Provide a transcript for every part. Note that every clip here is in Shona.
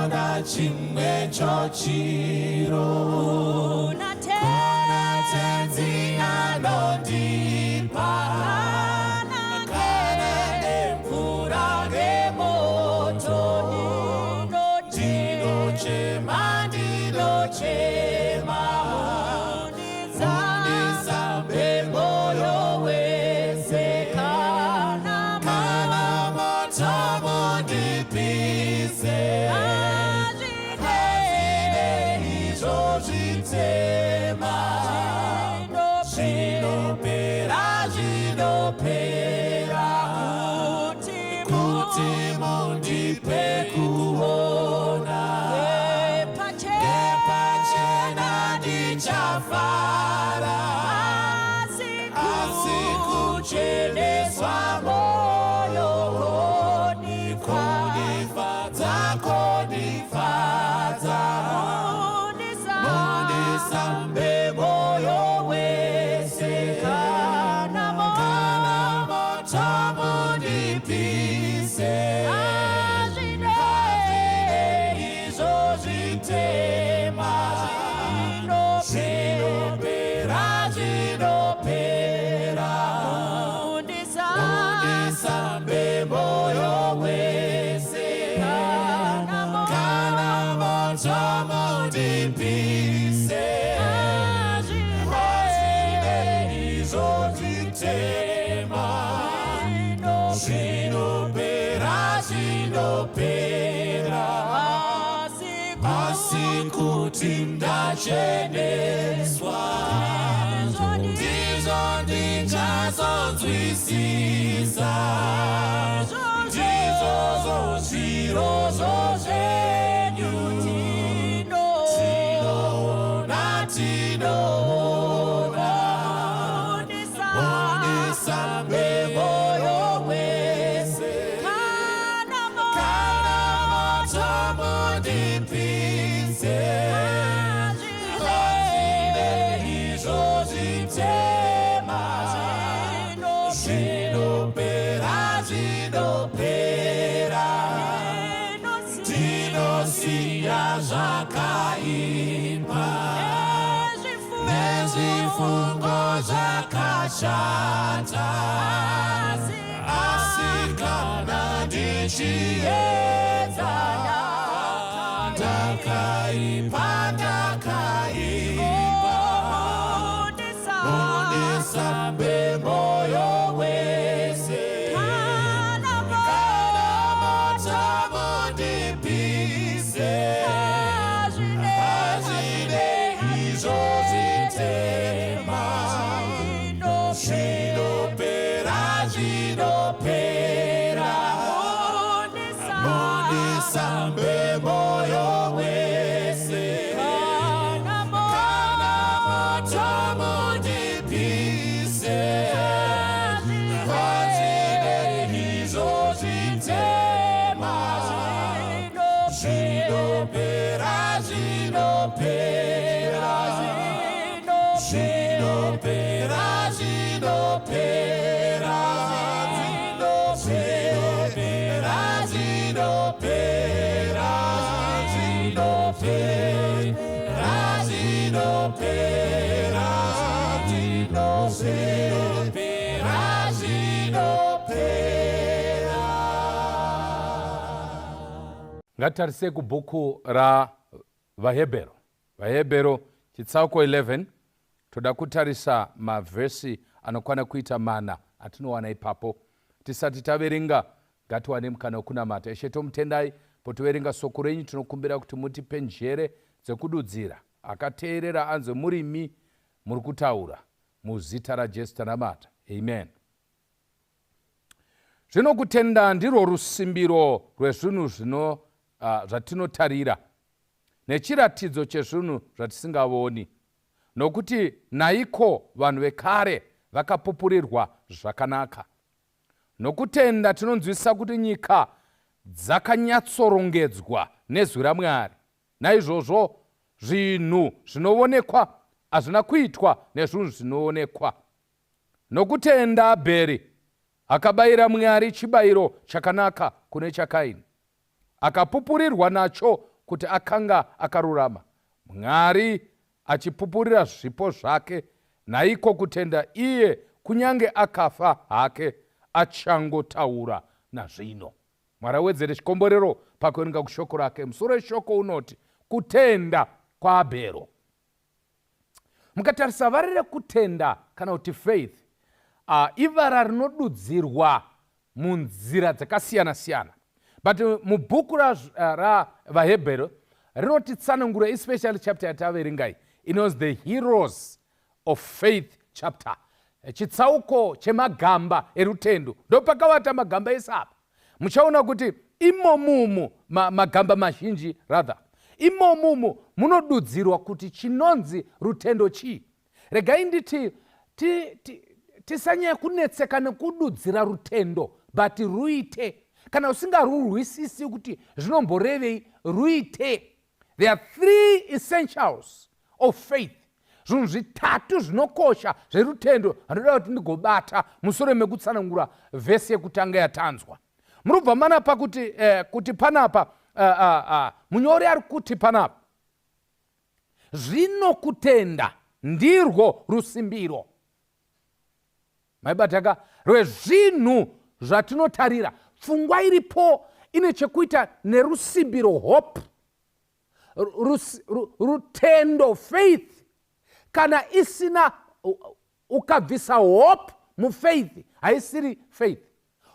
Ndinoda chimwecho chiro Kuna Kuna Tenzi anondipa Kana Kana nemvura nemoto. Ndinochema, ndinochema, mundisambe moyo wese. Kana Kana moto mundipise. Hazvinei izvo zvitema, zvinopera, zvinopera, kuti mundipe kuona ngepachena ndichafara, asi kucheneswa moyo kundifadza, kundifadza. Mundisambe moyo wese. Kana Kana moto mundipise. Hazvinei izvo zvitema, zvinopera, zvinopera. Mundisambe moyo wese. Kana moto mundipise. Hazvinei izvo zvitema, zvinopera, zvinopera, asi kuti ndacheneswa ndizvo ndichazonzwisisa, ndizvozvo zvirozvo zvenyu. Tinoona, tinoona. Mundisambe moyo wese. Kana Kana moto mundipise. Hazvinei izvo zvitema, zvinopera, zvinopera. Tinosiya zvakaipa nezvifungo zvakashata, asi kana ndichiedza, ndakaipa, ndakaipa. Mundisambe moyo wese. Kana Kana moto mundipise. Hazvinei izvo zvitema, zvinopera, zvinopera. Mundisambe moyo wese. Kana moto mundipise. Hazvinei izvo zvitema, zvinopera, zvinopera, zvinopera, zvinopera, zvinopera, zvinopera, zvinopera, zvinopera, zvinopera, zvinopera. Ngatitarise kubhuku raVaHebheru, VaHebheru chitsauko 11. Toda kutarisa mavhesi anokwana kuita mana atinowana ipapo. Tisati taverenga, ngatiwane mukana wekunamata. Ishe, tomutendai potoverenga soko renyu. Tinokumbira kuti mutipe njere dzekududzira, akateerera anzwe murimi muri kutaura. Muzita raJesu tanamata, amen. Zvino kutenda ndirwo rusimbiro rwezvinhu zvino zvatinotarira, nechiratidzo chezvinhu zvatisingavoni. Nokuti naiko vanhu vekare vakapupurirwa zvakanaka. Nokutenda tinonzwisisa kuti nyika dzakanyatsorongedzwa nezwi raMwari. Naizvozvo zvinhu zvinovonekwa hazvina kuitwa nezvinhu zvinoonekwa. Nokutenda Abheri akabayira Mwari chibayiro chakanaka kune chaKaini. Akapupurirwa nacho. Kuti akanga akarurama, Mwari achipupurira zvipo zvake, naiko kutenda iye, kunyange akafa hake, achangotaura nazvino. Mwari awedzere chikomborero pakuverenga kushoko rake. Musoro weshoko unoti, Kutenda kwaAbhero. Mukatarisa vara rekutenda kana kuti faith, ivara rinodudzirwa munzira dzakasiyana-siyana, but mubhuku raVahebheru rinotitsanangura, especially chapter yataverengai inonzi the Heroes of Faith chapter, chitsauko chemagamba erutendo. Ndopakavata magamba ese apa. Muchaona kuti imomumu magamba mazhinji, rather imomumu munodudzirwa kuti chinonzi rutendo chii. Regai nditi tisanyanya kunetseka nekududzira rutendo, but ruite. Kana usingarurwisisi kuti zvinomborevei, ruite. There are three essentials of faith, zvinhu zvitatu zvinokosha zverutendo zvanoda kuti ndigobata mushure mekutsanangura vhesi yekutanga yatanzwa. Muri kubva manapa kuti panapa munyori ari kuti panapa, zvino kutenda ndirwo rusimbiro, maibataka, rwezvinhu zvatinotarira. Pfungwa iripo ine chekuita nerusimbiro, hope. Rutendo, faith, kana isina, ukabvisa hope mufaith, haisiri faith.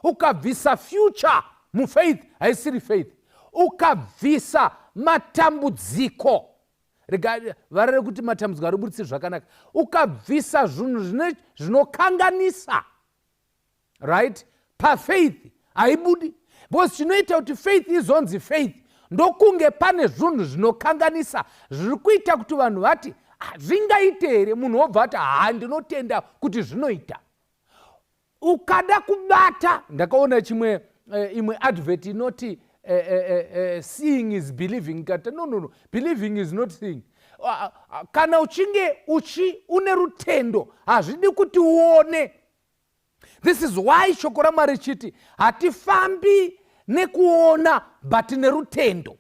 Ukabvisa future mufaith, haisiri faith. Ukabvisa matambudziko, rega vara rekuti matambudziko ariburitsiri zvakanaka, ukabvisa zvinhu zvinokanganisa, right, pafaith haibudi, because chinoita kuti faith izonzi faith ndokunge pane zvinhu zvinokanganisa zviri kuita kuti vanhu vati, "Ah, zvingaite here?" Munhu wobva ati, "Ha, ndinotenda kuti zvinoita." Ukada kubata, ndakaona chimwe imwe advert inoti "Seeing is believing." Kati, "No, no, no, believing is not seeing." Kana uchinge uchi une rutendo, hazvidi kuti uone. This is why shoko raMwari richiti hatifambi nekuona but nerutendo.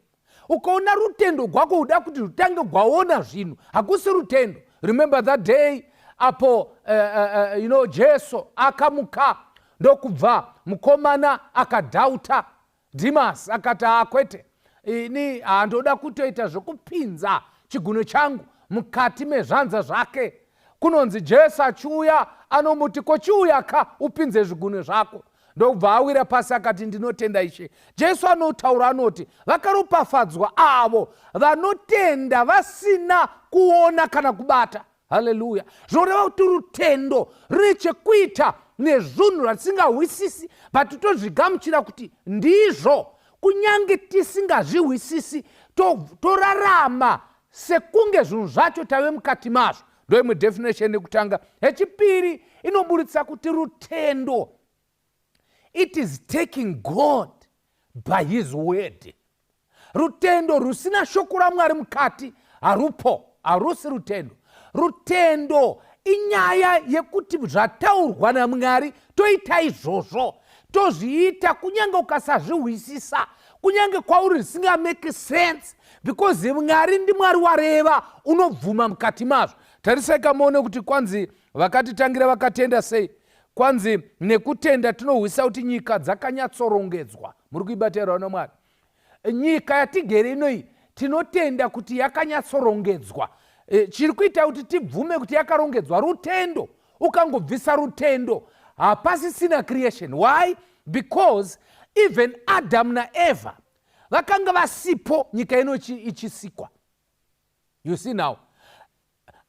Ukaona rutendo gwako uda kuti rutange gwaona zvinhu, hakusi rutendo. Remember that day apo Jesu akamuka, ndokubva mukomana akadoubta, Dimas, akati, "Akwete, ini handoda kutoita zvekupinza chigunwe changu mukati mezvanza zvake." Kunonzi Jesu achiuya anomuti, "Kochiuya ka upinze zvigunwe zvako." Ndokubva awira pasi akati, "Ndinotenda, Ishe." Jesu anotaura anoti, "Vakaropafadzwa avo vanotenda vasina kuona kana kubata." Haleluya! Zvoreva kuti rutendo rine chekuita nezvinhu zvatisingahwisisi, but tozvigamuchira kuti ndizvo, kunyange tisingazvihwisisi, torarama sekunge zvinhu zvacho tave mukati mazvo. Ndo imwe definition yekutanga. Yechipiri inoburitsa kuti rutendo, it is taking God by his word. Rutendo rusina shoko raMwari mukati harupo, harusi rutendo. Rutendo inyaya yekuti zvataurwa naMwari toita izvozvo, tozviita kunyange ukasazvihwisisa, kunyange kwauri zvisingamake sense, because Mwari ndiMwari, wareva, unobvuma mukati mazvo. Tarisai kamuone kuti kwanzi vakatitangira vakatenda sei. Kwanzi nekutenda tinohwisa kuti nyika dzakanyatsorongedzwa. Muri kuibatirawo naMwari nyika yatigere inoi. Tinotenda kuti yakanyatsorongedzwa. Chiri kuita kuti tibvume kuti yakarongedzwa rutendo. Ukangobvisa rutendo, hapasisina creation. Why? Because even Adam naEva vakanga vasipo nyika ino ichisikwa. You see now,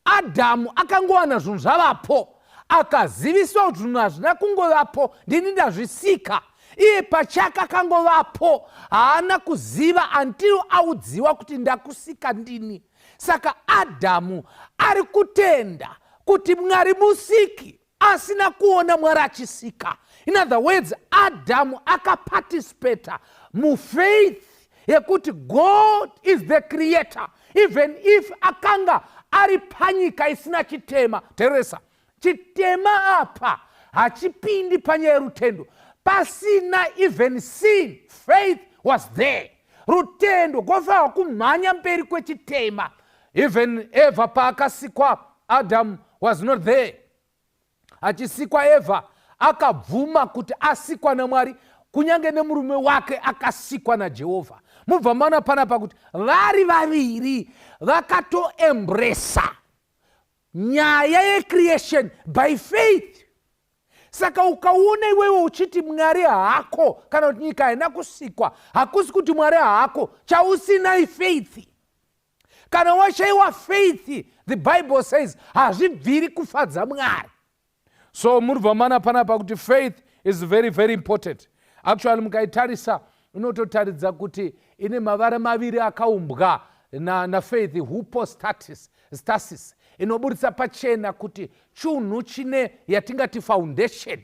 Adhamu akangowana zvinhu zvavapo, akaziviswa kuti zvinhu hazvina kungovapo, ndini ndazvisika. Iye pachake akangovapo, haana kuziva until audziwa kuti ndakusika ndini. Saka Adhamu ari kutenda kuti Mwari musiki asina kuona Mwari achisika. In other words, Adhamu akaparticipata mufaith yekuti God is the creator, even if akanga ari panyika isina chitema. Teresa, chitema apa hachipindi panyaya yerutendo. Pasina even sin, faith was there. Rutendo gwofanirwa kumhanya mberi kwechitema. Even Eva paakasikwa, Adam was not there. Achisikwa Evha, akabvuma kuti asikwa naMwari, kunyange nemurume wake akasikwa naJehovha. Mubva maona panapa kuti vari vaviri vakatoembresa nyaya yecreation by faith. Saka ukaona iwewe uchiti Mwari haako kana kuti nyika haina kusikwa, hakusi kuti Mwari haako, chausina ifaith. Kana washayiwa faith, the Bible says hazvibviri kufadza Mwari. So muribva mana panapa kuti faith is very, very important. Actually, mukaitarisa inototaridza kuti ine mavara maviri akaumbwa nafaith na hypostasis stasis, inoburitsa pachena kuti chunhu chine yatingati foundation.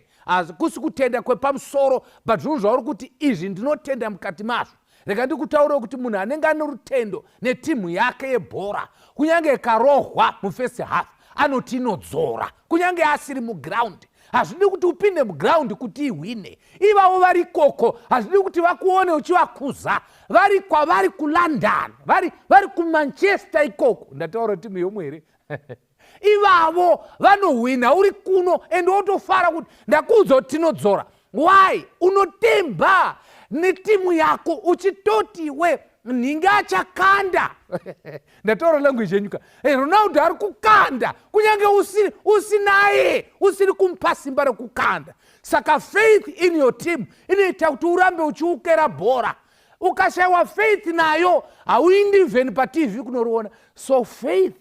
Kusi kutenda kwepamusoro, but zvinhu zvauri kuti izvi ndinotenda mukati mazvo. Rega ndikutaure kuti munhu anenge ane rutendo netimu yake yebhora, kunyange ikarohwa mufirst half, anoti inodzora kunyange asiri muground. Hazvidi kuti upinde muground kuti ihwine. Ivavo vari ikoko, hazvidi kuti vakuone uchivakuza. Vari kwavari kuLondon, vari kuManchester ikoko, ndataura timu yomwe here? Ivavo vanohwina uri kuno, ende wotofara kuti ndakuudza kuti tinodzora. Why? Unotemba netimu yako uchitoti we nhingi achakanda. Ndataura language yenyuka. Hey, Ronaldo ari kukanda kunyange usinaye, usiri kumupa simba rekukanda. Saka faith in your team inoita kuti urambe uchiukera bhora. Ukashayiwa faith nayo, hauindi even paTV kunoriona. So faith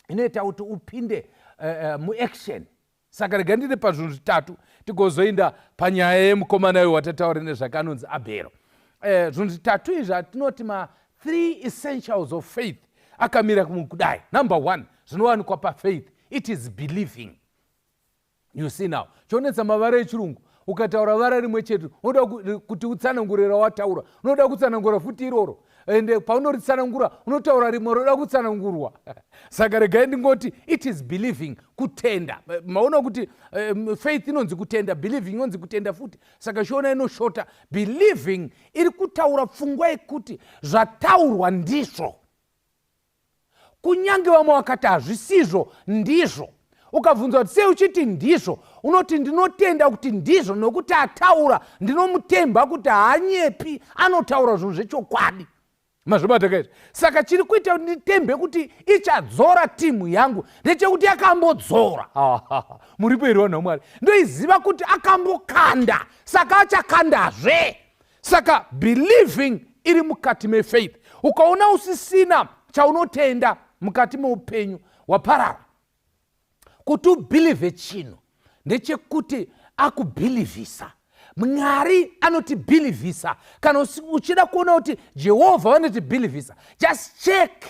inoita kuti upinde muaction. Saka rega ndiri pazvinhu zvitatu, tigozoinda panyaya yemukomana uyu watataura nezvake anonzi Abhero. Zvinhu zvitatu izvi atinoti ma3 essentials of faith akamira kudai. Number one, zvinowanikwa pafaith, it is believing. You see now, chionetsa mavara echirungu, ukataura vara rimwe chete, unoda kuti utsanangure rawataura, unoda kutsanangura futi iroro, ende paunoritsanangura unotaura rimwe roda kutsanangurwa. Saka regai ndingoti it is believing, kutenda. Maona kuti faith inonzi kutenda, believing inonzi kutenda futi. Saka Shona inoshota. Believing iri kutaura pfungwa yekuti zvataurwa ndizvo, kunyange vamwe vakati hazvisizvo, ndizvo. Ukabvunzwa kuti sei uchiti ndizvo, unoti ndinotenda kuti ndizvo nokuti ataura, ndinomutemba kuti haanyepi, anotaura zvinhu zvechokwadi. Mazvibata kaizvi? Saka chiri kuita kuti nditembe kuti ichadzora timu yangu ndechekuti akambodzora. Muripo here, vanhu vaMwari? Ndoiziva kuti akambokanda, saka achakandazve. Saka believing iri mukati mefaith. Ukaona usisina chaunotenda mukati meupenyu, waparara. Kuti ubhilivhe chinhu ndechekuti akubhilivhisa. Mwari anotibhilivhisa. Kana uchida kuona kuti Jehovha vanotibhilivhisa, just check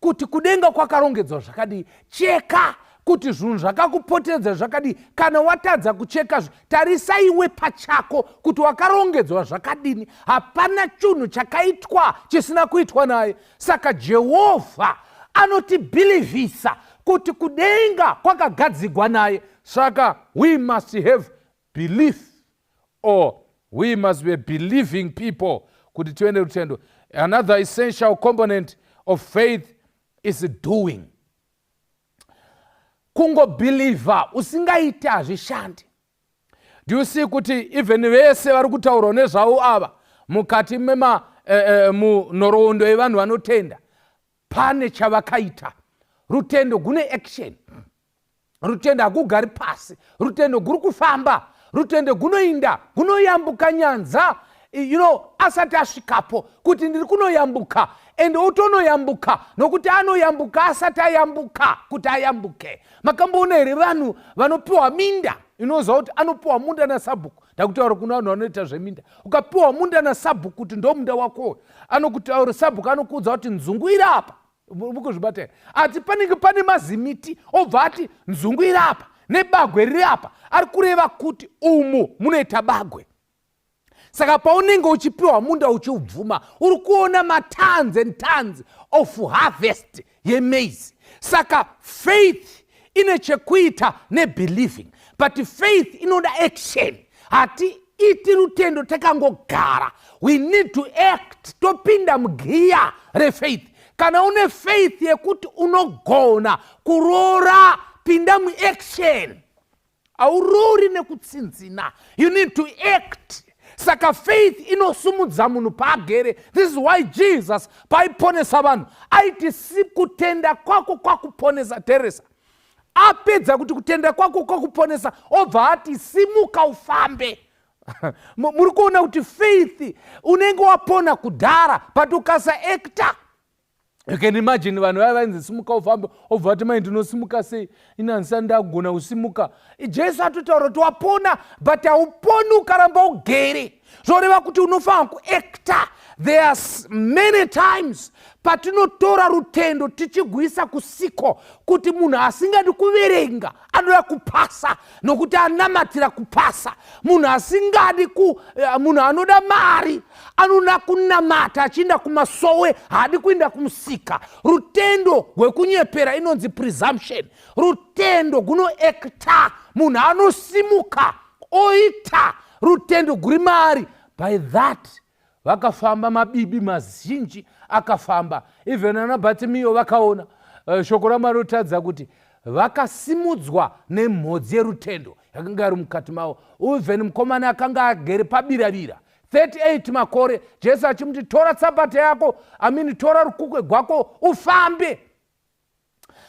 kuti kudenga kwakarongedzwa zvakadii, cheka kuti zvinhu zvakakupoteredza zvakadii. Kana watadza kucheka, tarisa iwe pachako kuti wakarongedzwa zvakadini. Hapana chinhu chakaitwa chisina kuitwa naye. Saka Jehovha anotibhilivhisa kuti kudenga kwakagadzigwa naye. Saka we must have belief, or we must be believing people kuti tive nerutendo. Another essential component of faith is doing. Kungobhilivha usingaiti hazvishandi. Do you see kuti even vese vari kutaurwa nezvavo ava mukati mema munhoroondo yevanhu vanotenda, pane chavakaita? Rutendo gune action. Rutendo hakugari pasi, rutendo guri kufamba, rutendo gunoinda, gunoyambuka nyanza asati asvikapo kuti ndiri kunoyambuka, ende otonoyambuka, nokuti anoyambuka asati ayambuka kuti ayambuke. Makamboona here vanhu vanopiwa minda? Inoziva kuti anopiwa munda nasabhuku. Ndakutaura kuna vanhu vanoita zveminda. Ukapiwa munda nasabhuku kuti ndo munda wako, anokutaura sabhuku, anokuudza kuti nzungu iri apa. Mukuzvibata here? Ati panenge pane mazimiti, obva ati nzungu iri apa nebagwe riri apa. Ari kureva kuti umu munoita bagwe. Saka paunenge uchipiwa munda uchiubvuma, uri kuona matons and tons of harvest yemaize. Saka faith ine chekuita nebelieving, but faith inoda action. Hati Hatiiti rutendo takangogara. We need to act, topinda mugiya refaith. Kana une faith yekuti unogona kuroora, pinda muaction. Hauroori nekutsinzina, you need to act. Saka faith inosumudza munhu paagere. This is why Jesus paaiponesa vanhu aiti, "Si kutenda kwako kwakuponesa." Teresa apedza kuti kutenda kwako kwakuponesa, obva ati, "Simuka ufambe." Muri kuona kuti faith unenge wapona kudhara, but ukasaacta, you can imagine vanhu vaya vainzi, "Simuka ufambe," obva vati, "Mai, ndinosimuka sei? Ini handisati ndagona kusimuka." Jesu atotaura kuti wapona, but hauponi ukaramba ugere. Zvoreva kuti unofanira kuacta. There are many times patinotora rutendo tichigwisa kusiko kuti munhu asingadi kuverenga anoda kupasa nokuti anamatira kupasa. Munhu asingadi ku munhu anoda mari anoda kunamata achiinda kumasowe, haadi kuinda kumusika. Rutendo rwekunyepera inonzi presumption. Rutendo gunoacta, munhu anosimuka oita rutendo guri mari. By that vakafamba mabibi mazhinji akafamba, even ana Bhatimiyo vakaona shoko raMwari rotadza kuti vakasimudzwa nemhodzi yerutendo yakanga iri mukati mavo. Even mukomana akanga agere pabiravira 38 makore, Jesu achimuti, "Tora tsapata yako, amini, tora rukukwe gwako ufambe,"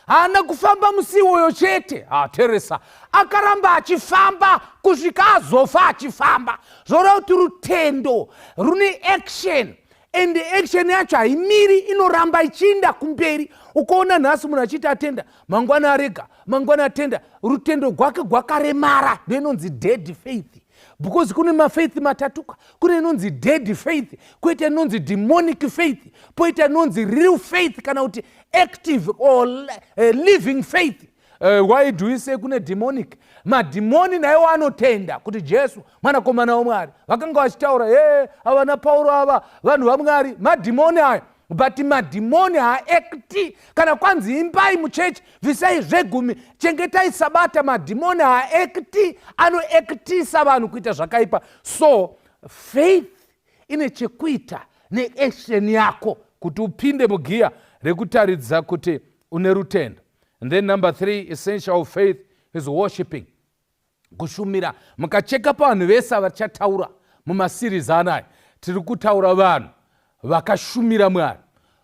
haana kufamba musi iwoyo chete. Hateresa akaramba achifamba kusvika azofa achifamba. Zvoreva kuti rutendo rune action, and action yacho haimiri, inoramba ichiinda kumberi. Ukaona nhasi munhu achiiti atenda, mangwana arega, mangwana atenda, rutendo gwake gwakaremara. Ndoinonzi dead faith, because kune mafaith matatuka. Kune inonzi dead faith, kwoita inonzi demonic faith, poita inonzi real faith kana kuti active or living faith. Why do you say kune demonic? Madhimoni naiwo anotenda kuti Jesu mwanakomana waMwari. Vakanga vachitaura, "He, avana Pauro ava vanhu vaMwari." Madhimoni aya, but madhimoni haaacti. Kana kwanzi imbai muchechi, bvisai zvegumi, chengetai Sabata, madhimoni haaacti. Anoactisa vanhu kuita zvakaipa. So faith ine chekuita neaction yako kuti upinde mugiya rekutaridza kuti une rutendo. And then number three essential faith is worshiping, kushumira. Mukacheka pavanhu vese vachataura mumaseries anaya, tiri kutaura vanhu vakashumira Mwari.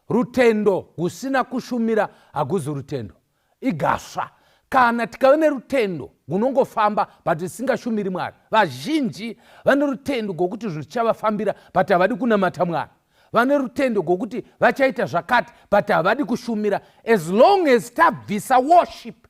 Rutendo husina kushumira hakuzi rutendo, igasva. Kana tikave nerutendo gunongofamba but risingashumiri Mwari, vazhinji vane rutendo gwokuti zvinhu zvichavafambira, but havadi kunamata Mwari. Vane rutendo gwokuti vachaita zvakati, but havadi kushumira. As long as tabvisa worship,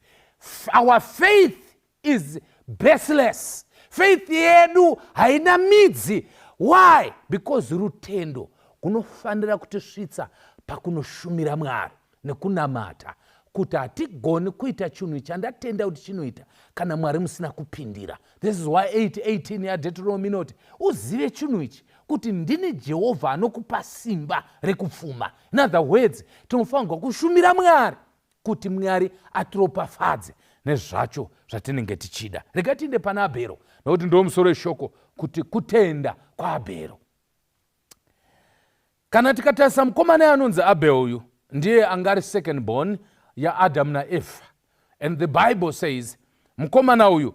our faith is baseless. Faith yedu haina midzi. Why? Because rutendo kunofanira kutisvitsa pakunoshumira Mwari nekunamata, kuti hatigoni kuita chinhu chandatenda kuti chinoita kana Mwari musina kupindira. This is why 818 yaDeuteronomy inoti, "Uzive chinhu ichi, kuti ndini Jehovha anokupa simba rekupfuma." In other words, tinofanirwa kushumira Mwari kuti Mwari atiropafadze nezvacho zvatinenge tichida. Rega tiinde pana Abhero, nokuti ndo musoro weshoko, kuti kutenda kwaAbhero. Kana tikatarisa mukomana anonzi Abel uyu, ndiye anga ari second born yaAdam naEvha, and the Bible says mukomana uyu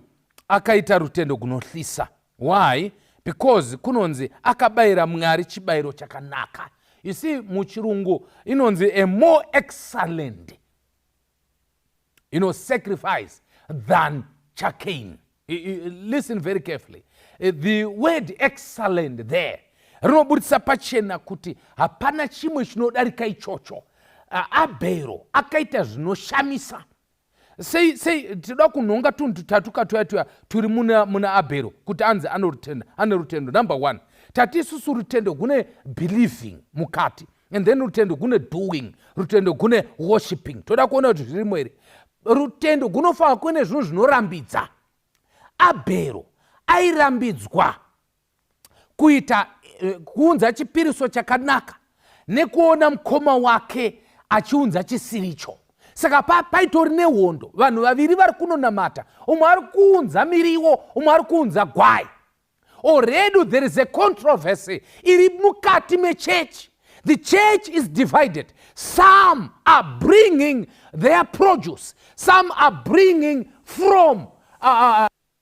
akaita rutendo gunohlisa. Why? Because kunonzi akabayira Mwari chibayiro chakanaka. You see, muchirungu inonzi a more excellent sacrifice than chaCain. Listen very carefully. The word "excellent" there rinobudisa pachena kuti hapana chimwe chinodarika ichocho. Abhero akaita zvinoshamisa. Sei? Sei tinoda kunhonga tunhu tutatu katuya tuya turi muna Abhero kuti anzi anorutenda, ane rutendo? Number one, tati isusu rutendo gune believing mukati, and then rutendo gune doing, rutendo gune worshiping. Toda kuona kuti zvirimo here. Rutendo gunofanira kune zvinhu zvinorambidza. Abhero airambidzwa kuita kuunza chipiriso chakanaka nekuona mukoma wake achiunza chisiricho. Saka paitori nehondo. Vanhu vaviri vari kunonamata, umwe ari kuunza miriwo, umwe ari kuunza gwai. Already there is a controversy iri mukati mechechi. The church is divided. Some are bringing their produce, some are bringing from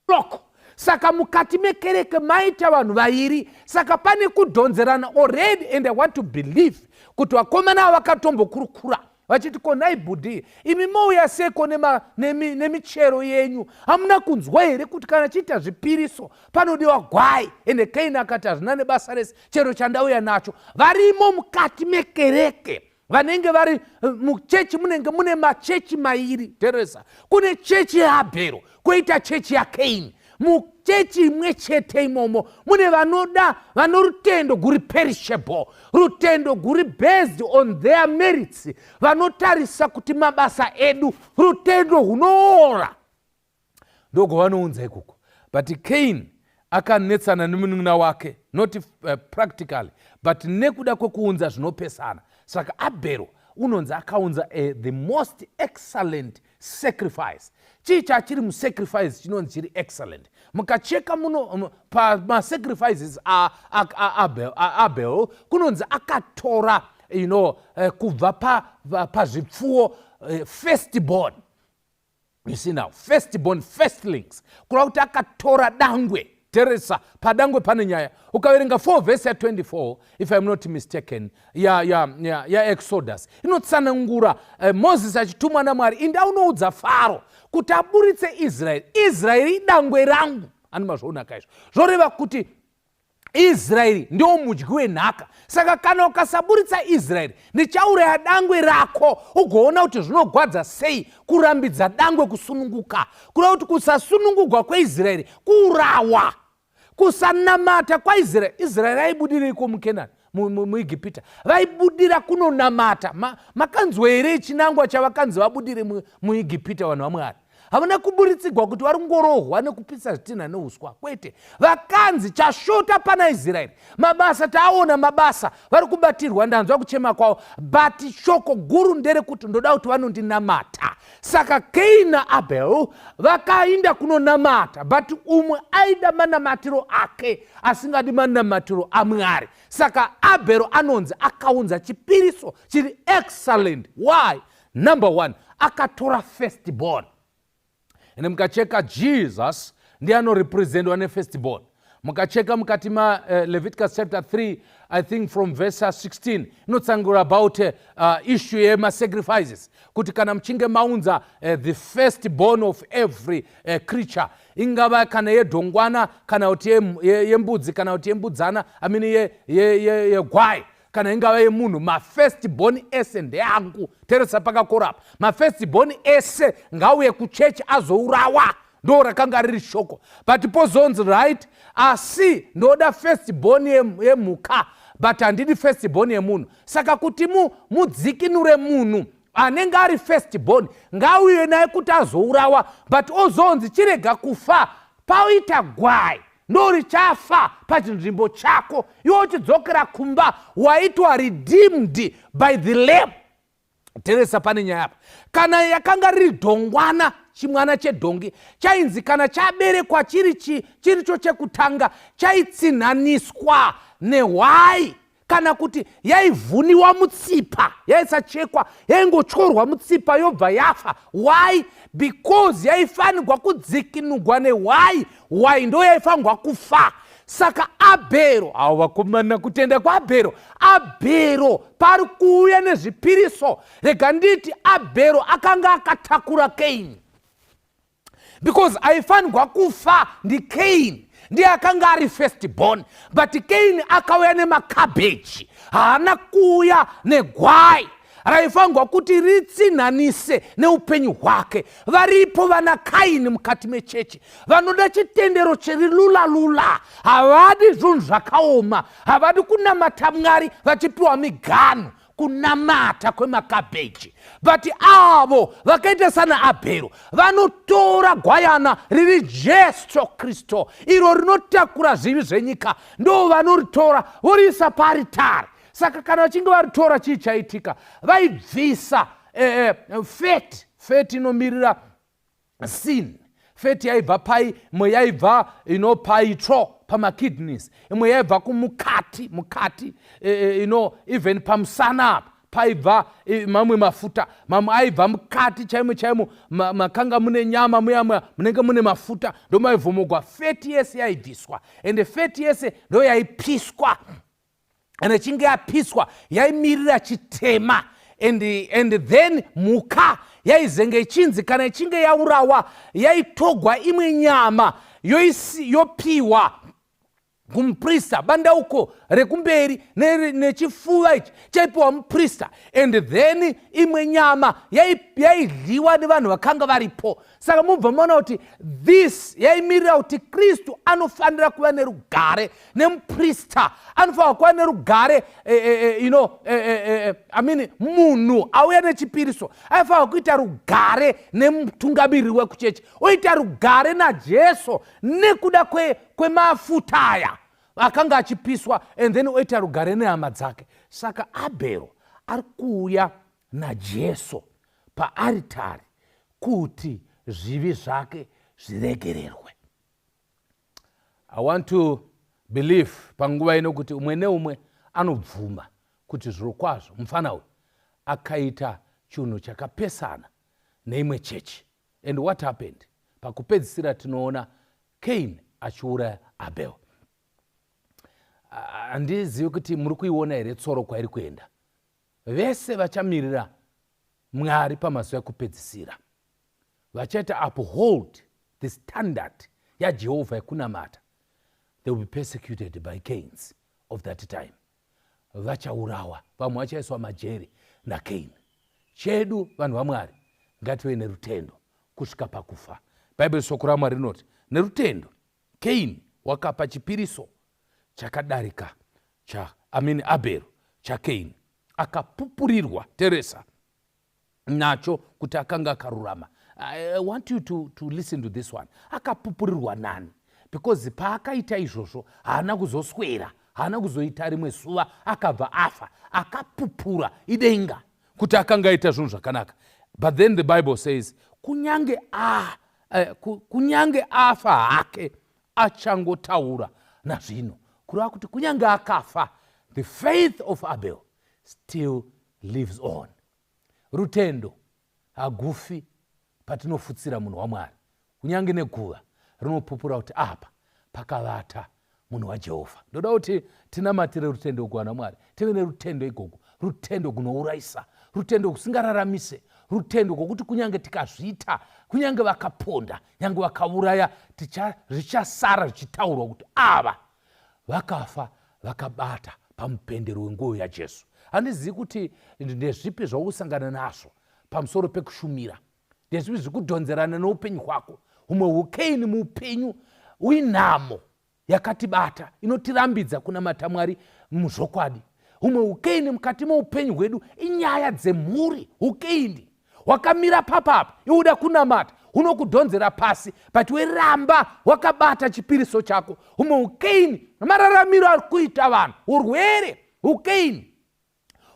flock. Saka mukati mekereke maita vanhu vairi, saka pane kudhonzerana already. And I want to believe kuti vakomana vakatombokurukura vachiti, "Konai bhudhi, imi mouya seko nemichero yenyu? Hamuna kunzwa here kuti kana chiita zvipiriso panodiwa gwai?" Ende Kaini akati, "Hazvina nebasa rese, chero chandauya nacho." Varimo mukati mekereke vanenge vari muchechi, munenge mune machechi mairi. Teresa, kune chechi yaAbhero, kwoita chechi yaKaini. Muchechi imwe chete imomo mune vanoda, vano rutendo guri perishable, rutendo guri based on their merits, vanotarisa kuti mabasa edu, rutendo hunoora, ndogwavanounza ikoko. But Cain akanetsana nemunun'una wake, not practically, but nekuda kwekuunza zvinopesana. Saka Abhero unonzi akaunza the most excellent sacrifice. Chii chachiri musacrifice chinonzi chiri excellent? Mukacheka muno pamasacrifices aAbel, kunonzi akatora kubva pazvipfuwo first born. You see now, first born, firstlings, kureva kuti akatora dangwe. Teresa, padangwe pane nyaya. Ukaverenga 4 vhesi ya24, if I'm not mistaken, yaExodus ya, ya inotsanangura Moses achitumwa naMwari, "Inda unoudza Faro kuti aburitse Israeri. Israeri idangwe rangu." Ani mazvoonaka izvo? Zvoreva kuti Israeri ndio mudyi wenhaka. Saka kana ukasaburitsa Israeri, ndichauraya dangwe rako, ugoona kuti zvinogwadza sei kurambidza dangwe kusununguka. Kureva kuti kusasunungurwa kweIsraeri kuurawa, kusanamata kwaIsraeri. Israeri aibudireiko muKenani, muIgipita? Vaibudira kunonamata. Makanzwa here chinangwa chavakanzi vabudire muIgipita? Vanhu vaMwari havana kuburitsigwa kuti vari kungorohwa nekupisa zvitinha neuswa, kwete. Vakanzi chashota pana Israeri mabasa. Taaona mabasa, vari kubatirwa, ndanzwa kuchema kwavo, but shoko guru nderekuti ndoda kuti vanondinamata. Saka Kain naAbel vakainda kunonamata, but umwe aida manamatiro ake, asingadi manamatiro aMwari. Saka Abel anonzi akaunza chipiriso chiri excellent. Why? Number one, akatora first born. Ende mukacheka, Jesus ndiye anorepresentwa nefirst born. Mukacheka mukati maLeviticus chapter 3, I think from verse 16, inotsanangura about issue yemasacrifices, kuti kana muchinge maunza the first born of every creature, ingava kana yedhongwana, kana kuti yembudzi, kana kuti yembudzana, I mean yegwai, kana ingava yemunhu, mafirst born ese ndeangu. Teresa pakakorapa, mafirst born ese ngauye kuchechi azourawa. Ndo rakanga riri shoko. But pozonzi, "Right, asi ndoda first born yemhuka, but handidi first born yemunhu." Saka kuti mudzikinure munhu anenge ari first born, ngauye naye kuti azourawa, but ozonzi, "Chirega kufa, paita gwai ndo richafa pachinzvimbo chako, iwe uchidzokera kumba, waitwa redeemed by the lamb." Teresa, pane nyaya apa. Kana yakanga riri dhongwana, chimwana chedhongi, chainzi kana chaberekwa chiri chiricho chekutanga, chaitsinhaniswa nehwai, kana kuti yaivhuniwa mutsipa, yaisachekwa, yaingotyorwa mutsipa, yobva yafa. Why? Because yaifanirwa kudzikinurwa nehwai. Hwai ndo yaifanirwa kufa. Saka Abhero, avo vakomana, kutenda kwaAbhero, Abhero pari kuuya nezvipiriso. Rega nditi Abhero akanga akatakura Kaini, because aifanirwa kufa ndiKaini, ndiye akanga ari first born. But Kaini akauya nemakabheji, haana kuuya negwai raifanirwa kuti ritsinhanise neupenyu hwake. Varipo vana Kaini mukati mechechi vanoda chitendero chiri lula lula, havadi zvinhu zvakaoma, havadi kunamata Mwari vachipiwa miganhu, kunamata kwemakabheji. But avo vakaita sana Abhero vanotora gwayana riri Jesu Kristu, iro rinotakura zvivi zvenyika, ndo vanoritora voriisa paaritari. Saka kana vachinge varitora, chii chaitika? Vaibvisa fat. Fat inomirira sin. Fat yaibva pai? Mwe yaibva ino paitsvo. pamakidneys, imwe yaibva kumukati mukati, even pamusana apa paibva mamwe mafuta, mamwe aibva mukati chaimo chaimo makanga mune nyama muya muya munenge mune mafuta, ndo maivhomogwa fat yese yaibviswa. Ende fat yese ndo yaipiswa, and ichinge yapiswa yaimirira chitema. And then mhuka yaizenge ichinzi kana ichinge yaurawa, yaitogwa imwe nyama yopiwa kumuprista. Bandauko rekumberi nechifuva ichi chaipiwa muprista, and then imwe nyama yaidyiwa nevanhu vakanga varipo. Saka mubva maona kuti this yaimirira kuti Kristu anofanira kuva nerugare nemuprista, anofanira kuva nerugare, I mean, munhu auya nechipiriso aifanira kuita rugare nemutungamiriri wekuchechi, oita rugare naJesu nekuda kwemafuta aya akanga achipiswa, and then oita rugare nehama dzake. Saka Abhero ari kuuya naJesu paaritari kuti zvivi zvake zviregererwe. I want to believe panguva ino kuti umwe neumwe anobvuma kuti zviro kwazvo mufana uyu akaita chinhu chakapesana neimwe chechi. And what happened? Pakupedzisira tinoona Cain achiuraya Abel. Handizivi kuti muri kuiona here tsoro kwairi kuenda. Vese vachamirira Mwari pamazuva ekupedzisira vachaita uphold the standard yaJehovha yekunamata, they will be persecuted by Cains of that time. Vachaurawa, vamwe vachaiswa majeri naCain. Chedu vanhu vaMwari, ngative nerutendo kusvika pakufa. Bhaibheri, shoko raMwari rinoti, "Nerutendo Cain wakapa chipiriso chakadarika cha, I mean, Abhero chaCain, akapupurirwa teresa nacho kuti akanga akarurama." I want you to listen to this one. Akapupurirwa nani? Because paakaita izvozvo haana kuzoswera, haana kuzoita rimwe zuva, akabva afa. Akapupura idenga kuti akanga aita zvinhu zvakanaka. But then the Bible says kunyange afa hake achangotaura nazvino. Kureva kuti kunyange akafa, the faith of Abel still lives on. Rutendo hagufi. Patinofutsira munhu waMwari, kunyange neguva rinopupura kuti apa pakavata munhu waJehovha. Ndoda kuti tinamatire rutendo kuwana Mwari, tive nerutendo igogo, rutendo gunourayisa, rutendo kusingararamise, rutendo kwokuti kunyange tikazviita, kunyange vakaponda, nyange vakauraya, zvichasara zvichitaurwa kuti ava vakafa vakabata pamupendero wenguo yaJesu. Handizivi kuti ndezvipi zvausangana nazvo pamusoro pekushumira, ndezvipi zviri kudhonzerana neupenyu hwako. Humwe uCain muupenyu uinhamo yakatibata inotirambidza kunamata Mwari muzvokwadi. Humwe uCain mukati meupenyu hwedu inyaya dzemhuri. UCain hwakamira papapa, iuda kunamata, hunokudhonzera pasi, but weramba wakabata chipiriso chako. Humwe uCain mararamiro ari kuita vanhu, urwere. UCain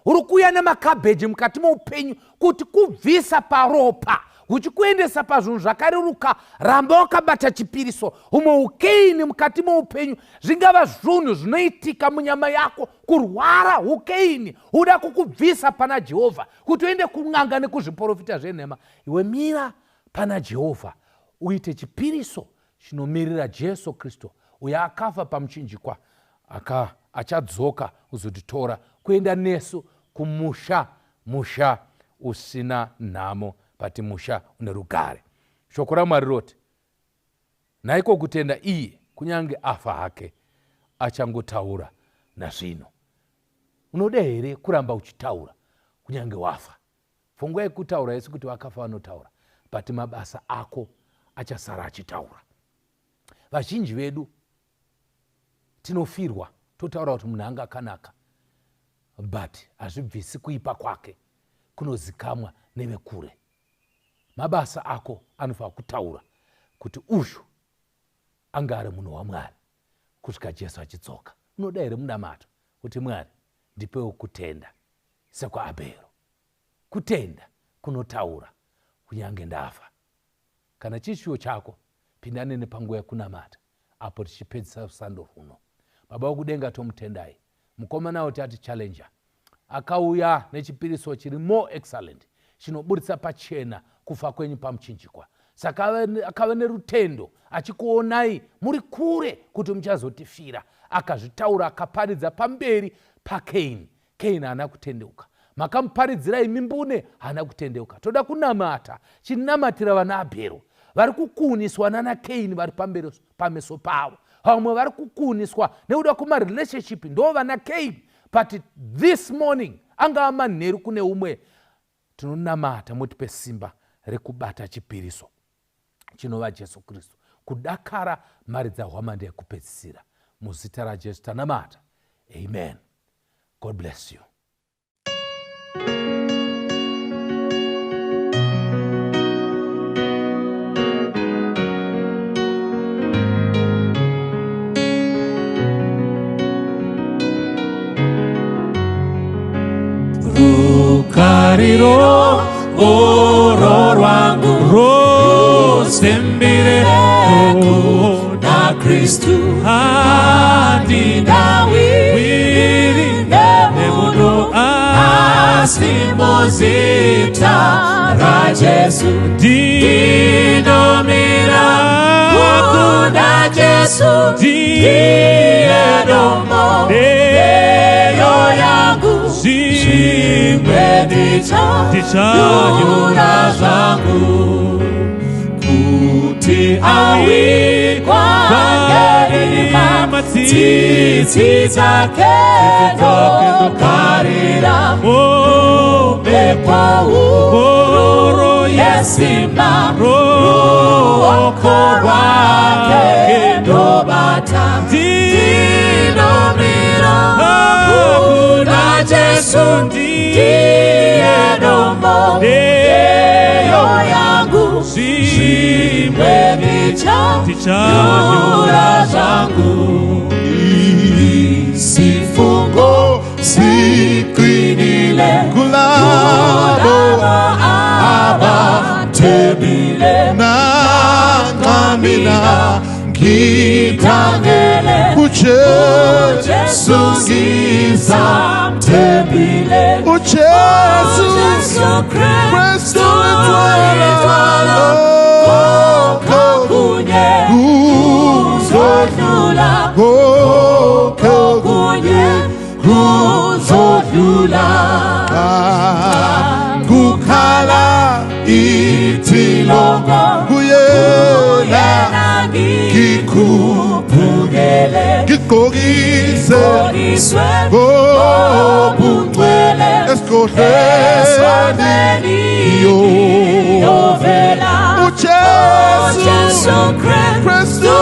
uri kuuya nemakabheji mukati meupenyu kuti kubvisa paropa huchikuendesa pazvinhu zvakareruka. Ramba wakabata chipiriso. Humwe uCain mukati meupenyu zvingava zvinhu zvinoitika munyama yako, kurwara. UCain huda kukubvisa pana Jehovha kuti uende kun'anga nekuzviprofita zvenhema. Iwe mira pana Jehovha, uite chipiriso chinomirira Jesu Kristu uyo akafa pamuchinjikwa, achadzoka kuzotitora kuenda nesu kumusha, musha usina nhamo, but musha une rugare. Shoko raMwari roti, "Naiko kutenda iye, kunyange afa hake, achangotaura nazvino." Unoda here kuramba uchitaura kunyange wafa? Pfungwa yekutaura isi kuti vakafa vanotaura, but mabasa ako achasara achitaura. Vazhinji vedu tinofirwa, totaura kuti munhu anga akanaka, but hazvibvisi kuipa kwake kunozikamwa nevekure. Mabasa ako anofanira kutaura kuti uyu anga ari munhu waMwari kusvika Jesu achidzoka. Unoda here munamato kuti, "Mwari, ndipewo kutenda sekwaAbhero, kutenda kunotaura kunyange ndafa"? Kana chishuwo chako, pindane nepanguva yekunamata. apo tichipedzisa rusando rwuno. Baba vokudenga tomutendai. Mukomana uti ati challenger akauya nechipiriso chiri more excellent chinoburitsa pachena kufa kwenyu pamuchinjikwa. Saka akave nerutendo achikuonai muri kure kuti muchazotifira. Akazvitaura akaparidza pamberi paKaini. Kaini haana kutendeuka. Makamuparidzira imi mbune haana kutendeuka. Toda kunamata chinamatira vana Abhero vari kukuniswa nana Kaini vari pamberi pameso pavo. Vamwe vari kukuniswa nekuda kumarelationship ndo vana Kaini. But this morning angava manheru kune umwe tinonamata mutipe simba rekubata chipiriso chinova Jesu Kristu kudakara maridza hwamanda yekupedzisira. Muzita raJesu tanamata. Amen. God bless you. Rukariro oro rwangu rusembire kuna Kristu handidawiri nemunhu asi muzita raJesu ndinomira kuna Jesu ndiye dombo ndeyo yangu zvimwe ndichanyura zvangu kuti awikwa ngerima tsitsi dzake ndokarira mumhepo huru yesimba ruoko rwake ndobata ndinomira kuna Jesu ndiye dombo ndeyo yangu zvimwe ndichanyura zvangu Isifungo siqinile kulabo abathembile nanxa mina ngithangele uJesu ngizamthembile uJesu Jesu Kristu Kristu idwala konke kunye kuzodlula konke kunye kuzodlula kukhala ithilongo kuyena yena ngikhuphukele ngigqokise ngigqokiswe ngobungcwele ngobungcwele esigodlweni ngiyovela uJesu Jesu Kristu Kristu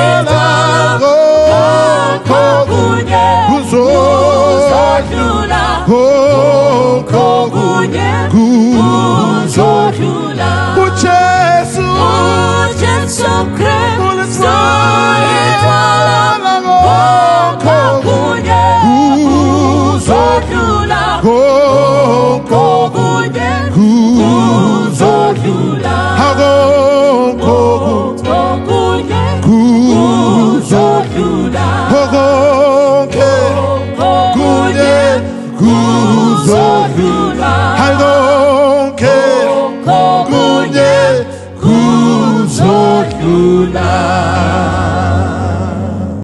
idwala konke kunye kuzodlula kuzodlula konke kunye kuzodlula kuzodlula uJesu Jesu Kristu idwala konke kunye kuzodlula konke kunye kuzodlula konke kunye kuzodlula kuzodlula konke kunye kuzodlula konke kunye kunye kuzodlula.